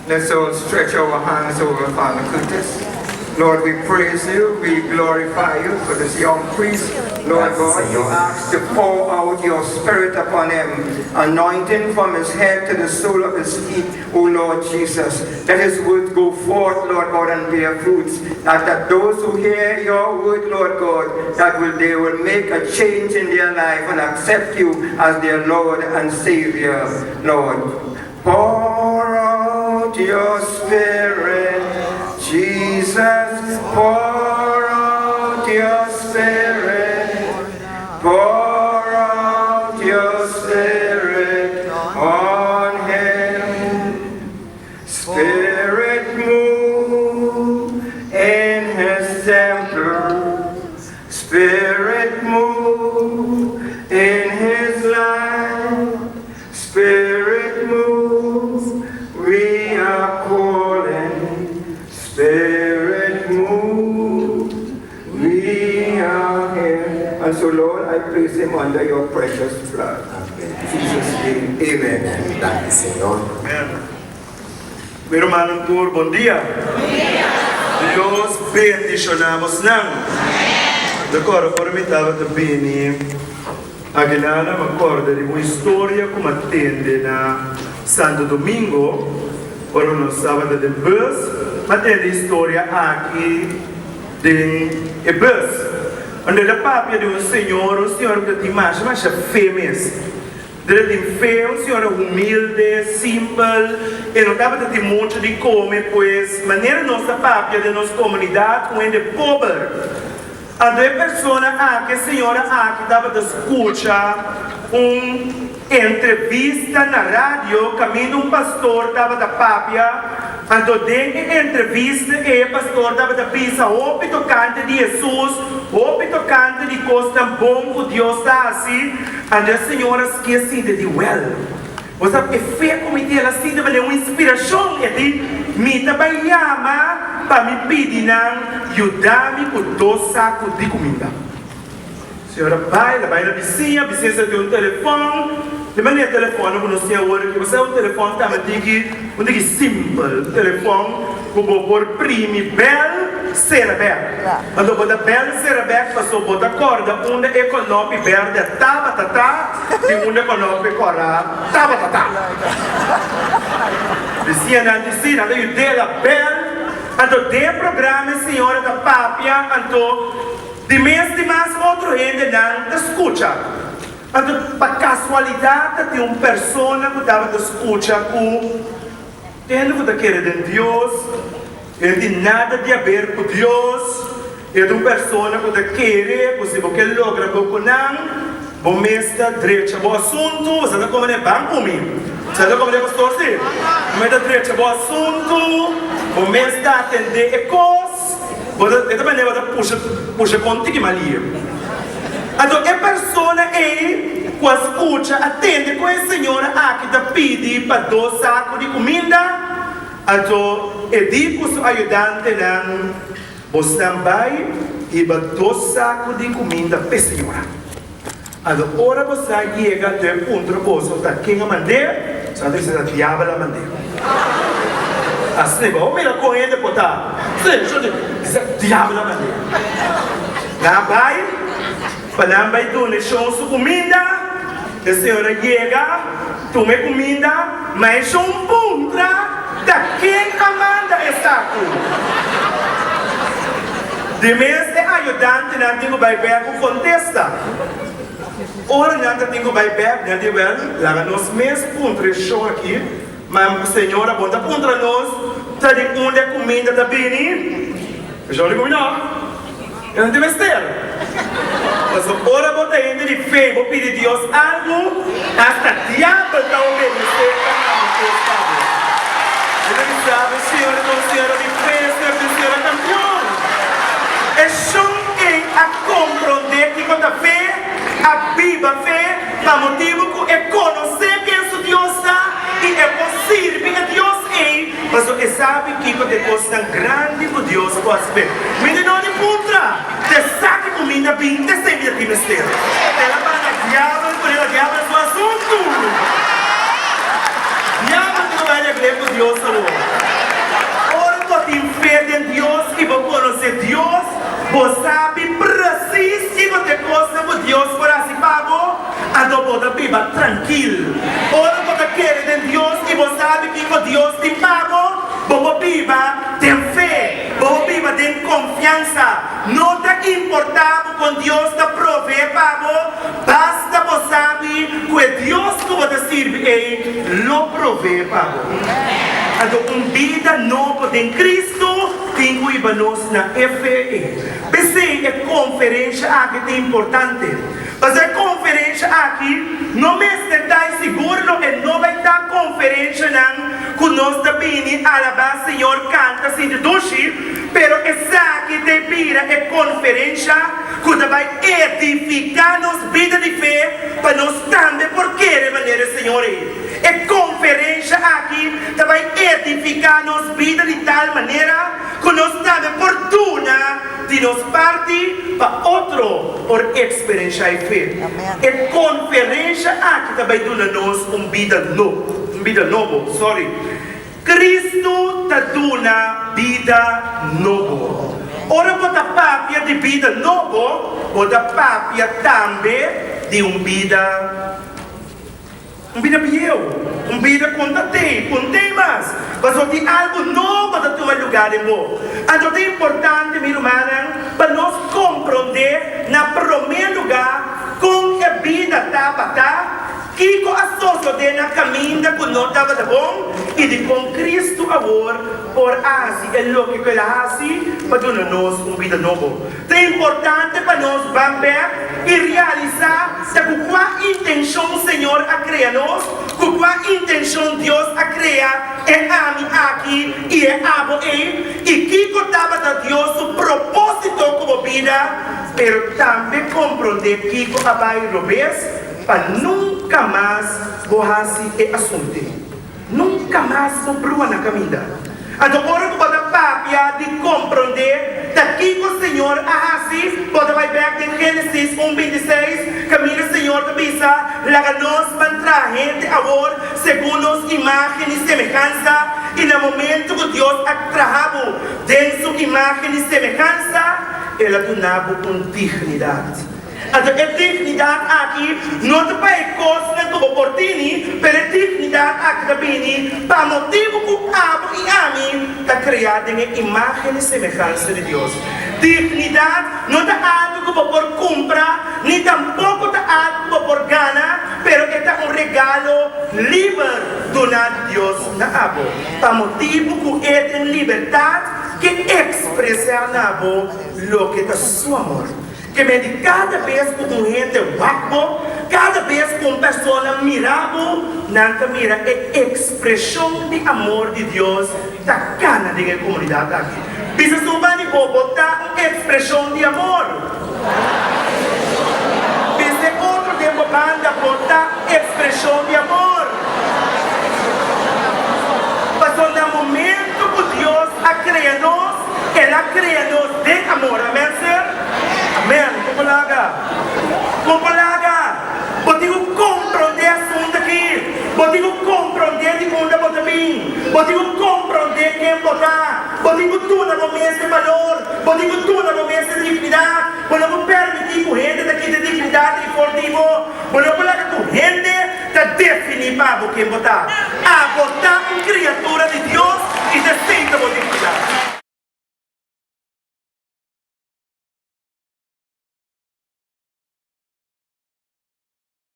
Let's all stretch our hands over Father Curtis. Lord, we praise you, we glorify you for this young priest. Lord God, we ask to pour out your spirit upon him, anointing from his head to the sole of his feet, O Lord Jesus. Let his words go forth, Lord God, and bear fruits. That, that those who hear your word, Lord God, that will they will make a change in their life and accept you as their Lord and Savior, Lord. Pour out your spirit, Jesus. Pour out your spirit. Pour out your spirit on him. Spirit move in his temple. Spirit move in his life. Spirit move, we are calling. Spirit move, we are here. And so, Lord, I place him under your precious blood. In Jesus' name, amen. Danki, Señor. Amen. Mi rumannan tur, bon dia. Dios bendishoná bosnan. Di acuerdo, ora mi tabata bini Aguinaldo, mi a corda di un historia cu mi a tende na Santo Domingo, ora nos tabata den bus. Mi a tende e historia aki den e bus, unda el a papia di un señor, un señor cu ta tin masha masha fe mes. El a tin fe, un señora humilde, simpel, e no tabata tin mucho di come, pues manera nos ta papia den nos comunidad, un hende pober. Anto e persona aki, e señora aki tabata scucha un entrevista na radio caminda un pastor tabata papia, anto den e entrevista ei e pastor tabata bisa hopi tocante di Jesus, hopi tocante di cosnan bon cu Dios ta haci, anto e señora skia sinti di wel. Bo sa e fe ku mi tin? El a sinti manera un inspirashon. E di, Mi ta bai yama pa mi pidi nan yuda mi ku dos saku di kuminda. Señora bai, el a bai na bisiña, bisiña sa tin un telefòn. Di manera telefòn ku nos tin awor aki, bo sa un telefòn tambe tiki un tiki simpel, un telefòn ku bo por primi bèl, sera bèk. Anto bo ta bèl sera bèk pasobra bo ta kòrda unda e kònòpi bèrdè tabata ta. Di unda ku no pe kòrda tabata ta. Bisiña nan di si, nan ta yud'é la bèl. Anto den e programa e señora ta papia, anto di mes di mas otro hendenan ta skucha. Anto pa kasualidat ta tin un persona ku tabata skucha ku hende ku ta kere den Dios, e no tin nada di haber ku Dios. E ta un persona ku ta kere ku si bo ke logra bo ku nan, bo mes ta drecha bo asuntu. Bo sa ta kome na e ban ku mi. Bo sa ta kome na e pastor si. Bo mes ta drecha bo asuntu, bo mes ta atendé e kos. Bo ta, e ta manera bo ta pusha, pusha kon tiki malia. Anto e persona ei ku a skucha, a tende ku e señora aki ta pidi pa dos saku di kuminda, anto e di ku su ayudantenan, Bosnan bai hiba dos saku di kuminda p'e señora. Anto ora bosnan yega anto e puntra boso ta ken a mand'é, boso a bisa ta diabel a mand'é. Asina bo mira kon hende por ta. Bisa diabel a mand'é. Nan a bai pa nan bai duna e shon su kuminda. E señora yega, tuma e kuminda, ma e shon puntra ta ken a manda e saku. Di mes e ayudantenan tin ku bai bèk ku kontesta. Ora nan ta tin ku bai bèk, nan di, Wèl, laga nos mes puntra e shon aki. Ma señora bo ta puntra nos ta di unda e kuminda ta bini? E shon di ku mi no. E no tin mester. Pasobra ora bo ta hende di fe i bo pidi Dios algu, asta diabel ta obedesé pa manda kos pa bo. Mi ta bisa bo, Señor ta un señora di fe, Señor ta un señora kampion. E shon ei a komprondé kiko ta fe, a biba fe, pa motibu ku e konosé ken su Dios ta i e por sirbi e Dios ei. Pasobra e sabi kiko ta e kosnan grandi ku Dios ku hasi p'e. Mi ta no di puntra, Te sa ki kuminda bin te esei mi ta tin mester. El a manda diabel ku el a diabel su asuntu. Diabel tin ku bai regl'é ku Dios awor. Bo sabi precies kiko ta e kosnan ku Dios por hasi pa bo, anto bo ta biba trankil. Ora bo ta kere den Dios i bo sabi kiko Dios tin pa bo, bo por biba den fe, bo por biba den konfiansa. No ta importá bo kon Dios ta proveé pa bo, basta bo sabi ku e Dios ku bo ta sirbi ei lo proveé pa bo. Anto un bida nobo den Kristu tin ku hiba nos na e fe ei. P'esei e konferensha aki ta importante. Pasobra e konferensha aki no mester ta i sigur lo e no bai ta konferenshanan ku nos ta bini alabá Señor, kanta, sinti dushi, pero esaki ta e bira e konferensha ku ta bai edifiká nos bida di fe pa nos tambe por kere manera e Señor ei. E konferensha aki ta bai edifiká nos bida di tal manera ku nos tambe por duna di nos parti pa otro por eksperenshá e fe. E konferensha aki ta bai duna nos un bida no, un bida nobo, sorry. Kristu ta duna bida nobo. Ora bo ta papia di bida nobo, bo ta papia tambe di un bida. Un bida bieu, un bida ku no ta tei, ku no tei mas, pasobra tin algu nobo ta tuma lugá den bo. Anto ta importante, mi rumannan, pa nos komprondé na promé lugá kon e bida tabata, kiko a sosodé na kaminda ku no tabata bon i dikon Kristu awor por a hasi e loke ku el a hasi pa duna nos un bida nobo. Ta importante pa nos ban bek i realisá ta ku kua intenshon Señor a krea nos, ku kua intenshon Dios a krea e ami aki i e abo ei, i kiko tabata Dios su propósito ku bo bida, pero tambe komprondé kiko a bai robes pa nunka mas bo hasi e asuntu. Nunka mas bo brua na kaminda. Anto ora ku bo ta papia di komprondé ta kiko Señor a hasi, bo ta bai bèk den Génesis un 26, kaminda Señor ta bisa, Laga nos ban traha hende awor segun nos imágen i semehansa, i na momentu ku Dios a traha bo den su imágen i semehansa, El a duna bo un dignidat. Anto e dignidat aki no ta pa e kosnan ku bo por tini, pero e dignidat aki ta bini pa motibu ku abo i ami ta kreá den e imágen i semehansa di Dios. Dignidat no ta algu ku bo por kumpra, ni tampoko ta algu ku bo por gana, pero e ta un regalo liber duná di Dios na abo, pa motibu ku e den libertat ke ekspresá na bo loke ta su amor. Ke men di kada bes ku un hende wak bo, kada bes ku un persona mira bo, nan ta mira e ekspreshon di amor di Dios ta kana den e komunidat aki. Bisa su ban di bo, bo ta un ekspreshon di amor. Bisa e otro den bo banda, bo ta ekspreshon di amor. Pasobra na momento ku Dios a krea nos, El a krea nos den amor. Amen, ser? Amen. Kon bo laga? Kon bo laga? Bo tin ku komprondé asuntu aki. Bo tin ku komprondé di unda bo ta bin. Bo tin ku komprondé ken bo ta. Bo tin ku duna bo mes e balor. Bo tin ku duna bo mes e dignidat. Bo no por permití ku hende ta kita e dignidat ei for di bo. Bo no por laga ku hende ta definí pa bo ken bo ta. Abo ta un kriatura di.